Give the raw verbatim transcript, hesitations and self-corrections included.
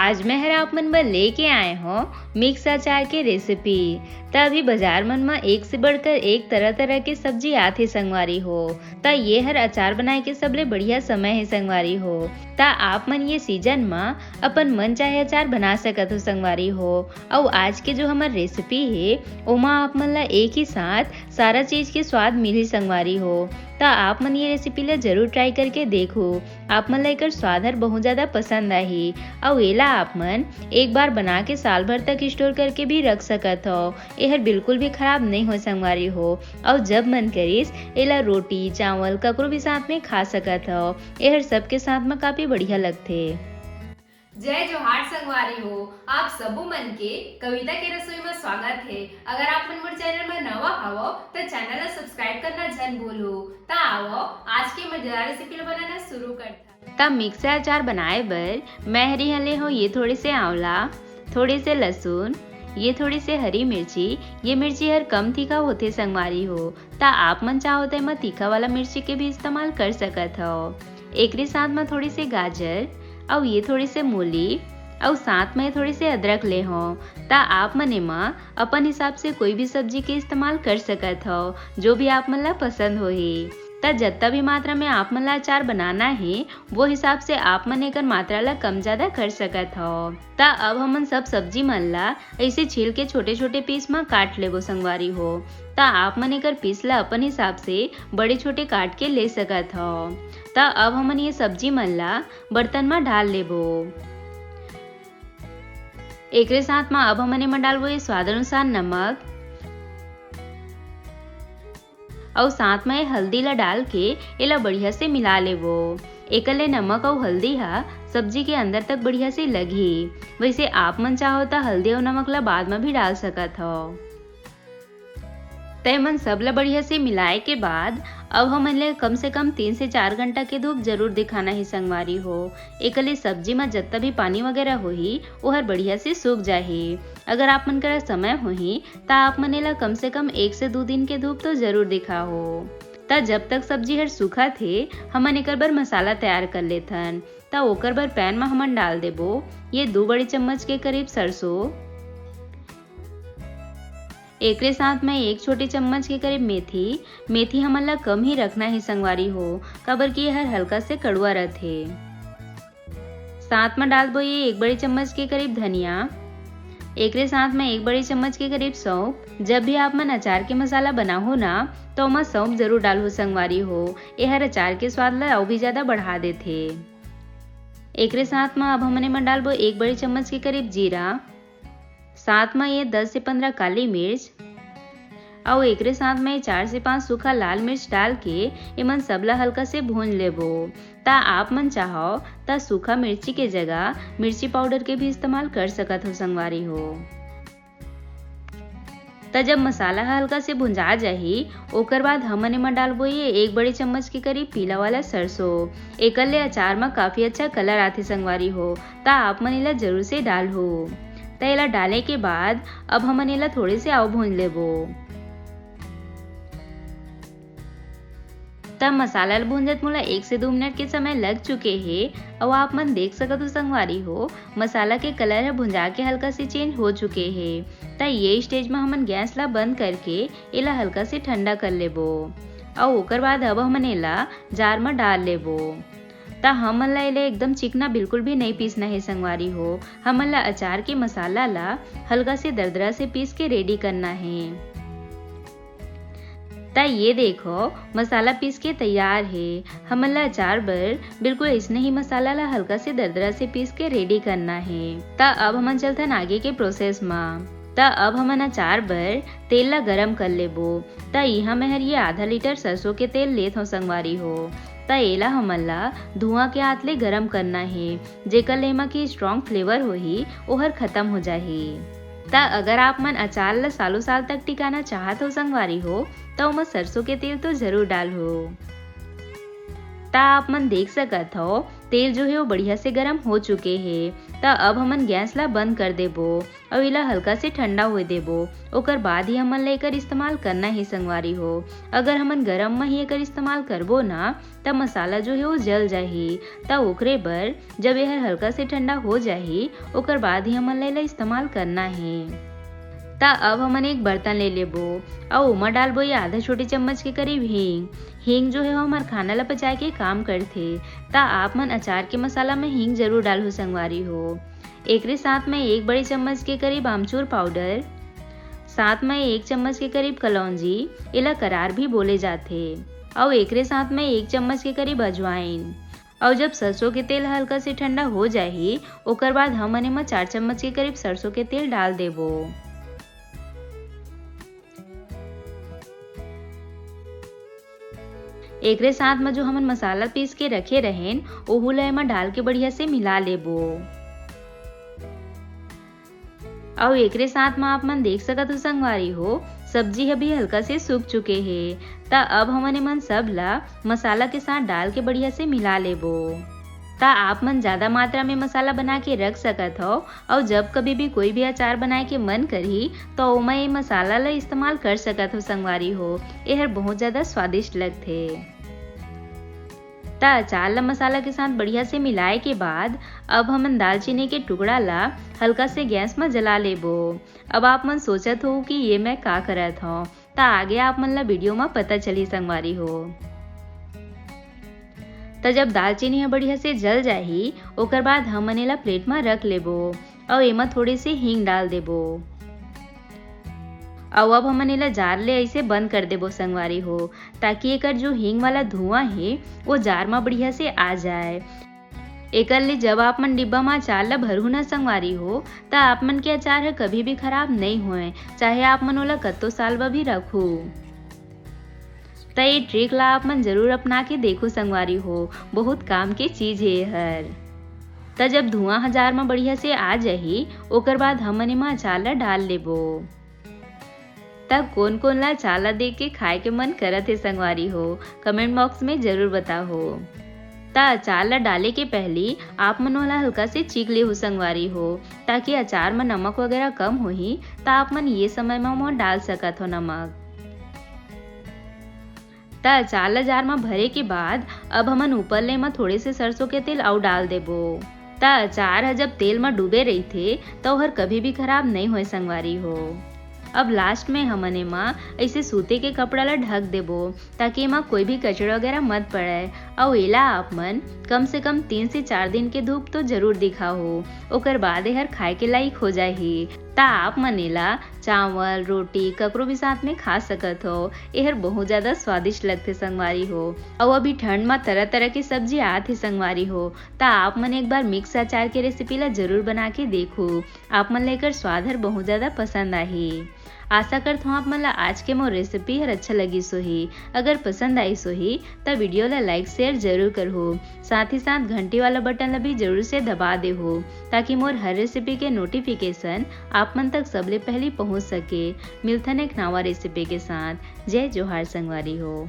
आज मैं हर आप मन बर लेके आए हों मिक्स अचार के रेसिपी। त अभी बाजार मन म एक से बढ़कर एक तरह-तरह के सब्जी आथे संगवारी हो। त ये हर अचार बनाए के सबले बढ़िया समय हे संगवारी हो। त आप मन ये सीजन म अपन मन चाहे अचार बना सकत हो संगवारी हो। अउ आज के जो हमर रेसिपी हे, ओमा आप मन ला एक ही साथ सारा चीज के स्वाद मिलही संगवारी हो। त आप मन ये रेसिपी ला जरूर ट्राई करके देखो। आप मन ला एकर स्वाद हर बहुत ज्यादा पसंद आही। अउ एला आप मन एक बार बना के साल भर तक स्टोर करके भी रख सकत हव। एहर बिल्कुल भी खराब नइ होय संगवारी हो। अउ जब मन करिस, एला रोटी, चावल, ककरो भी साथ में खा सकत हव। एहर सबके साथ म काफी बढ़िया लगथे। जय जोहार संगवारी हो, आप सबो मन के कविता के रसोई म स्वागत हे। अगर आप मन मोर चैनल म नवा हवव, त चैनल ला सब्सक्राइब करना झन भूलहू। त आवव, आज के मजेदार रेसिपी ला बनाना शुरू करथन। त मिक्स अचार बनाए बर मैं हर इहाँ ले हों ये थोड़े से आंवला, थोड़े से लहसुन, ये थोड़ी से हरी मिर्ची। ये मिर्ची हर कम तीखा होथे संगवारी हो, त आप मन चाहो त एमा तीखा वाला मिर्ची के भी इस्तेमाल कर सकत हव। एकरे साथ म थोड़ी से गाजर, अउ ये थोड़ी से मूली, अउ साथ म थोड़ी से अदरक ले हों। त आप मन एमा अपन हिसाब से कोई भी सब्जी के इस्तेमाल कर सकत हव, जो भी आप मन ला पसंद होही। त जत्ता भी मात्रा में आप मन ला अचार बनाना हे, वो हिसाब से आप मन एकर मात्रा ला कम ज्यादा कर सकत हव। त अब हमन सब सब्जी मन ला ऐसे छील के छोटे-छोटे पीस म काट लेबो संगवारी हो। त आप मन एकर पीस ला अपन हिसाब से बड़े-छोटे काट के ले सकत हव। त अब हमन ये सब्जी मन ला बर्तन म डाल लेबो। एकरे साथ म अब हमन एमा डालबो ये स्वाद अनुसार नमक अउ साथ म ये हल्दी ला डाल के एला बढ़िया से मिला लेबो। एकर ले नमक अउ हल्दी ह सब्जी के अंदर तक बढ़िया से लगही। वैसे आप मन चाहो त हल्दी अउ नमक ला बाद म भी डाल सकत हव। त एमन सब ला बढ़िया से मिलाए के बाद अब हमन ले कम से कम तीन से चार घंटा के धूप जरूर दिखाना हे संगवारी हो। एकर ले सब्जी म जत्ता भी पानी वगैरह होही, ओहर बढ़िया से सूख जाही। अगर आप मन करा समय होही, त आप मन एला कम से कम एक से दू दिन के धूप तो जरूर दिखाहो। त जब तक सब्जी हर सूखत हे, हमन एकर बर मसाला तैयार कर लेथन। त ओकर बर पैन म हमन डाल देबो ये दू बड़े चम्मच के करीब सरसों, एकरे साथ म एक छोटे चम्मच के करीब मेथी। मेथी हमन ला कम ही रखना हे संगवारी हो, काबर कि ये हर हल्का से कड़ुआ रथे। साथ म डाल दो ये एक बड़े चम्मच के करीब धनिया, एकरे साथ म एक बड़े चम्मच के करीब सौंफ। जब भी आप मन अचार के मसाला बनाहो ना, त ओमा सौंफ जरूर डालहु संगवारी हो, एहर अचार के स्वाद ला अउ भी ज्यादा बढ़ा देथे। एकरे साथ म अब हमन एमा डालबो एक बड़े चम्मच के करीब जीरा, साथ म ये दस से पंद्रह काली मिर्च अउ एकरे साथ म ये चार से पांच सूखा लाल मिर्च डाल के एमन सब ला हल्का से भून लेबो। त आप मन चाहो त सूखा मिर्ची के जगह मिर्ची पाउडर के भी इस्तेमाल कर सकत हो संगवारी हो। त जब मसाला ह हल्का से भुंजा जाही, ओकर बाद हमन एमा डालबो ये एक बड़े चम्मच के करीब पीला वाला सरसों। एकर ले अचार म काफी अच्छा कलर आथे संगवारी हो, त आप मन एला जरूर से डालहू। त एला डाले के बाद अब हमन एला थोड़े से अउ भूंज लेबो। त मसाला ल भूंजत मोला एक से दू मिनट के समय लग चुके हे, अउ आप मन देख सकत हो संगवारी हो, मसाला के कलर ह भुंजा के हल्का से चेंज हो चुके हे। त ये स्टेज म हमन गैस ला बंद करके एला हल्का से ठंडा कर लेबो, अउ ओकर बाद अब हमन एला जार म डाल लेबो। त हमन ला एला एकदम चिकना बिल्कुल भी नइ पीसना हे संगवारी हो, हमन ला अचार के मसाला ला हल्का से दरदरा से पीस के रेडी करना हे। त ये देखो, मसाला पीस के तैयार हे। हमन ला अचार बर बिल्कुल अइसने ही मसाला ला हल्का से दरदरा से पीस के रेडी करना हे। त अब हमन चलथन आगे के प्रोसेस म। त अब हमन अचार बर तेल ला गरम कर लेबो। त इहाँ मैं हर ये आधा लीटर सरसों के तेल लेत हव संगवारी हो। त एला हमन ला धुआं के आंच ले गरम करना हे, जेकर ले एमा के स्ट्रॉन्ग फ्लेवर होही, ओहर खतम हो जाही। त अगर आप मन अचार ला सालों साल तक टिकाना चाहत हो संगवारी हो, त ओमा सरसों के तेल तो जरूर डालहू। त आप मन देख सकत हव, तेल जो हे वो बढ़िया से गरम हो चुके हे। त अब हमन गैस ला बंद कर देबो अउ एला हल्का से ठंडा होए देबो। ओकर बाद ही हमन ला एकर इस्तेमाल करना हे संगवारी हो। अगर हमन गरम म ही एकर इस्तेमाल करबो ना, त मसाला जो हे वो जल जाही। त ओकरे बर जब एहर हल्का से ठंडा हो जाही, ओकर बाद ही हमन ला एला इस्तेमाल करना हे। त अब हमन एक बर्तन ले लेबो अउ ओमा डालबो ये आधा छोटे चम्मच के करीब हींग। हींग जो हे वो हमर खाना ला पचाए के काम करथे। त आप मन अचार के मसाला में हींग जरूर डालहु संगवारी हो। एकरे साथ में एक बड़े चम्मच के करीब आमचूर पाउडर, साथ में एक चम्मच के करीब कलौंजी, एला करार भी बोले जाथे, अउ एकरे साथ में एक चम्मच के करीब अजवाइन। अउ जब सरसों के तेल हल्का से ठंडा हो जाही, ओकर बाद हमन एमा चार चम्मच के करीब सरसों के तेल डाल देबो। एकरे साथ म जो हमन मसाला पीस के रखे रहेन, ओहू ला एमा डाल के बढ़िया से मिला लेबो। अउ एकरे साथ म आप मन देख सकत हो संगवारी हो, सब्जी ह भी हल्का से सूख चुके हे। त अब हमन एमन सब ला मसाला के साथ डाल के बढ़िया से मिला लेबो। त आप मन ज्यादा मात्रा में मसाला बना के रख सकत हव, अउ जब कभी भी कोई भी अचार बनाए के मन करही, त ओमा ये मसाला ला इस्तेमाल कर सकत हो संगवारी हो। एहर बहुत ज्यादा स्वादिष्ट लगथे। त अचार ला मसाला के साथ बढ़िया से मिलाए के बाद अब हमन दालचीनी के टुकड़ा ला हल्का से गैस म जला लेबो। अब आप मन सोचत हो कि ये मैं का करत हव, त आगे आप मन ला वीडियो म पता चलही संगवारी हो। त जब दालचीनी ह बढ़िया से जल जाही, ओकर बाद हमन एला प्लेट म रख लेबो अउ एमा थोड़े से हींग डाल देबो। अउ अब हमन एला जार ले ऐसे बंद कर देबो संगवारी हो, ताकि एकर जो हींग वाला धुआं हे, वो जार म बढ़िया से आ जाए। एकर ले जब आप मन डिब्बा म अचार ला भरहू न संगवारी हो, त आप मन के अचार ह कभी भी खराब नइ होए, चाहे आप मन ओला कत्तो साल बर भी रखू। त ये ट्रिक ला आप मन जरूर अपना के देखो संगवारी हो, बहुत काम के चीज हे एहर। त जब धुआं ह जार म बढ़िया से आ जाही, ओकर बाद हमन एमा अचार ला डाल लेबो। त कोन कोन ला अचार ला देख के खाए के मन करत हे संगवारी हो, कमेंट बॉक्स में जरूर बताहो। त अचार ला डाले के पहली आप मन ओला हल्का से चीख लेहू संगवारी हो, ताकि अचार म नमक वगैरह कम होही, त आप मन ये समय म ओमा डाल सकत हो नमक। त अचार ला जार म भरे के बाद अब हमन ऊपर ले एमा थोड़े से सरसों के तेल अउ डाल देबो। त अचार ह जब तेल म डूबे रहिथे, त ओहर कभी भी खराब नइ होय संगवारी हो। अब लास्ट में हमन एमा ऐसे सूते के कपड़ा ला ढक देबो, ताकि एमा कोई भी कचरा वगैरह मत पड़े। अउ एला आप मन कम से कम तीन से चार दिन के धूप तो जरूर दिखाहो, ओकर बाद एहर खाए के लायक हो जाही। त आप मन एला चावल, रोटी, ककरो भी साथ में खा सकत हो। एहर बहुत ज्यादा स्वादिष्ट लगथे संगवारी हो। अउ अभी ठंड म तरह-तरह के सब्जी आत हे संगवारी हो, त आप मन एक बार मिक्स अचार के रेसिपी ला जरूर बना के देखहू। आप मन ला एकर स्वाद हर बहुत ज्यादा पसंद आही। आशा करत हूँ आप मन ला आज के मोर रेसिपी हर अच्छा लगिस होही। अगर पसंद आइस होही, त वीडियो ला लाइक, शेयर जरूर करहू। साथ ही साथ घंटी वाला बटन ला भी जरूर से दबा देहू, ताकि मोर हर रेसिपी के नोटिफिकेशन आप मन तक सबले पहली पहुँच सके। मिलथन एक नवा रेसिपी के साथ। जय जोहार संगवारी हो।